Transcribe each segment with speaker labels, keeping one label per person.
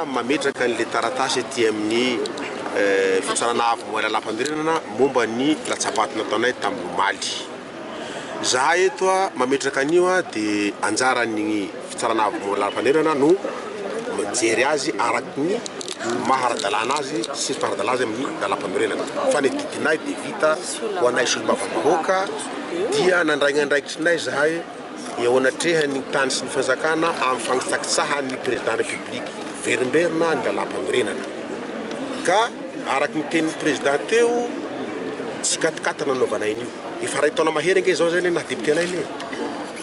Speaker 1: mametraka an'ilay taratasy aty amin'ny Fitsarana Avo momba ny Lalàmpanorenana momba ny latsa-bato nataonay tamin'ny omaly. Izahay eto mametraka an'io dia anjaran'ny Fitsarana Avo momba ny Lalàmpanorenana no mijery azy araka ny maha ara-dalàna azy sy ny faha-ara-dalàna azy amin'ny lalàmpanorenana. Fa ny didinay dia vita ho anay solombavambahoaka dia nandray ny andraikitrinay izahay eo anatrehan'ny tany sy ny fanjakana amin'ny fanitsakitsahan'ny Président République miverimberina ny lalàmpanorenana. Ka araka ny tenin'ny Président teo, tsy katikata nanaovanay an'io. Efa iray taona mahery ange izao zany naha député anay anie.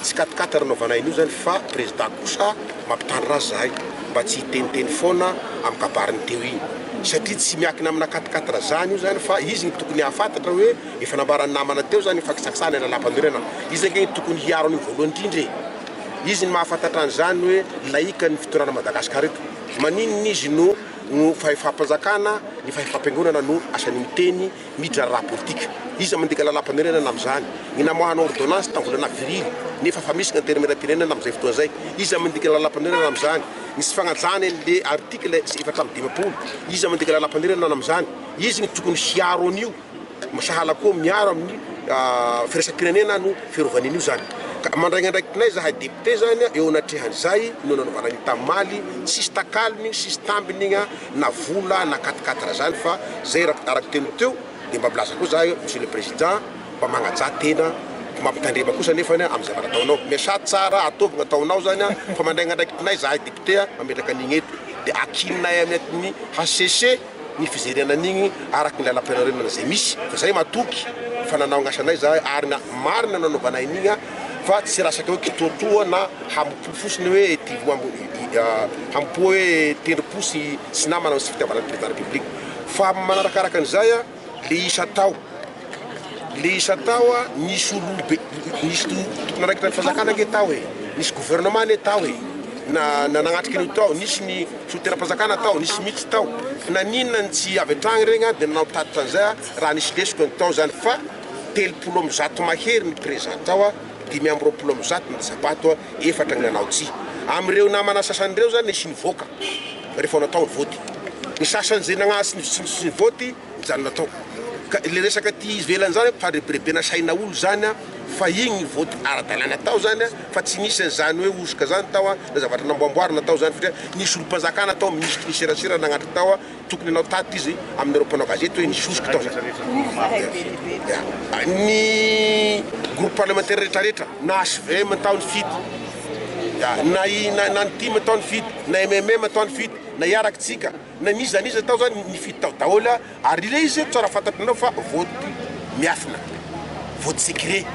Speaker 1: Tsy katikata nanaovanay an'io zany fa Président kosa mampitandrina azy zahay mba tsy hiteniteny foana amin'ny kabariny teo iny. Satria tsy miankina amina katikatra zany io zany fa izy no tokony hahafantatra hoe Efa nambaran'ny namana teo zany fakisakisahana ny lalàmpanorenana. Izy ange no tokony hiaro an'io voalohany indrindra e! Izy no mahafantatra an'izany hoe laïque ny fitondrana Madagascar eto. Maninona izy no no fahefam-panjakana, ny fahefam-piangonana no asany miteny, miditra raharaha politika. Iza mandika lalàmpanorenana amin'izany? Ny namoahana ordonnance tamin'ny volana avrily nefa efa misy ny antenimierampirenena amin'izay fotoana izay. Iza mandika lalàmpanorenana amin'izany? Ny tsy fagnajana an'le article 54. Iza mandika lalàmpanorenana amin'izany? Izy no tokony hiaro an'io. Sahala koa miaro amin'ny firaisam-pirenena no fiarovana an'io zany. Ka mandray ny andraikitinay zahay député zany eo anatrehan'izay no nanaovana an'io tamimaly, tsisy takalony, tsisy tambiny igny na vola na quatre quatre zany fa zay araka teny teo de mba milaza koa zahay monsieur le président mba magnajà tena, mampitandrema kosa nefany amin'ny zavatra ataonao. Miasà tsara, ataovy ny ataonao zany fa mandray ny andraikitinay zahay député mametraka an'igny eto de akinay amin'ny HCC. ny fijerena an'igny araka ny lalam-pianarenana izay misy fa zay matoky fa nanao ny asanay zahay ary na marina nanaovanay an'igny fa tsy rasaka hoe kitoatoa na hambo-po fotsiny hoe ty hambo-po hoe tendrom-po sy sy namana sy fitiavana ny président république fa manarakaraka an'izay le isa tao Le isa tao a, nisy olobe, nisy tompon'andraikitra ny fanjakana ange tao e, nisy gouvernement anie tao e, na nagnatrika an'io tao, nisy ny solontenam-panjakana tao, nisy mihitsy tao, fa naninona no tsy avy hatrany regny a de nanao tatitra an'izay a, raha nisy lesoka ny tao zany fa 130 mahery ny présent tao a, 125 ny tsapato a, efatra ny nanao tsia. Amin'ireo namana sasany ireo zany nisy nivoaka rehefa natao ny vote, ny sasany zay nagna tsy tsy nivote, Mijanona tao. Ka le resaka aty ivelany zany fandrebirebena saina olo zany an, fa igny ny vote ara-dalàna tao zany an, fa tsy nisy an'izany hoe hosoka zany tao an, na zavatra namboamboarina tao zany satria nisy olom-panjakana tao, minisitry ny serasera nagnatitra tao an, tokony hanao tatitra izy aminareo mpanao gazety hoe nisy hosoka tao zany. Ny groupe parlementaire retraretra na hvm tao nifidy, na i na ny tim tao nifidy, na mmm tao nifidy, na hiaraka tsika. Na n'iza n'iza tao zany nifidy tao daholo ary ilay izy tsara fantatrinareo fa vote miafina, vote secret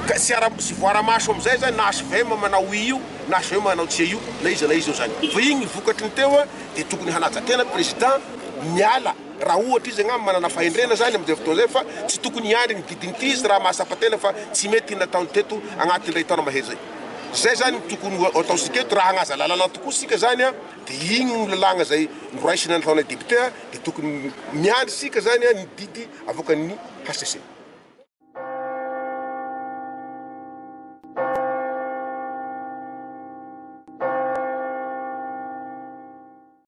Speaker 1: ka tsy ara tsy voara-maso amizay zany na hvm manao oui io na hvm manao tsia io na iza na iza eo zany fa igny vokatry ny teo de tokony hanaja tena président miala raha ohatra izy angamba manana fahendrena zany amizay fotoana zay fa tsy tokony hiandry ny didin'ity izy raha mahasapa tena fa tsy mety ny nataony teto agnatin'ny iray taona mahery zay zay zany no tokony ho ataosika eto raha hagnaza lalana tokoa sika zany a. Dia igny no lalàgna zay noraisina nataonay député dia tokony miandry isika zany ny didy avoakan'ny HCC.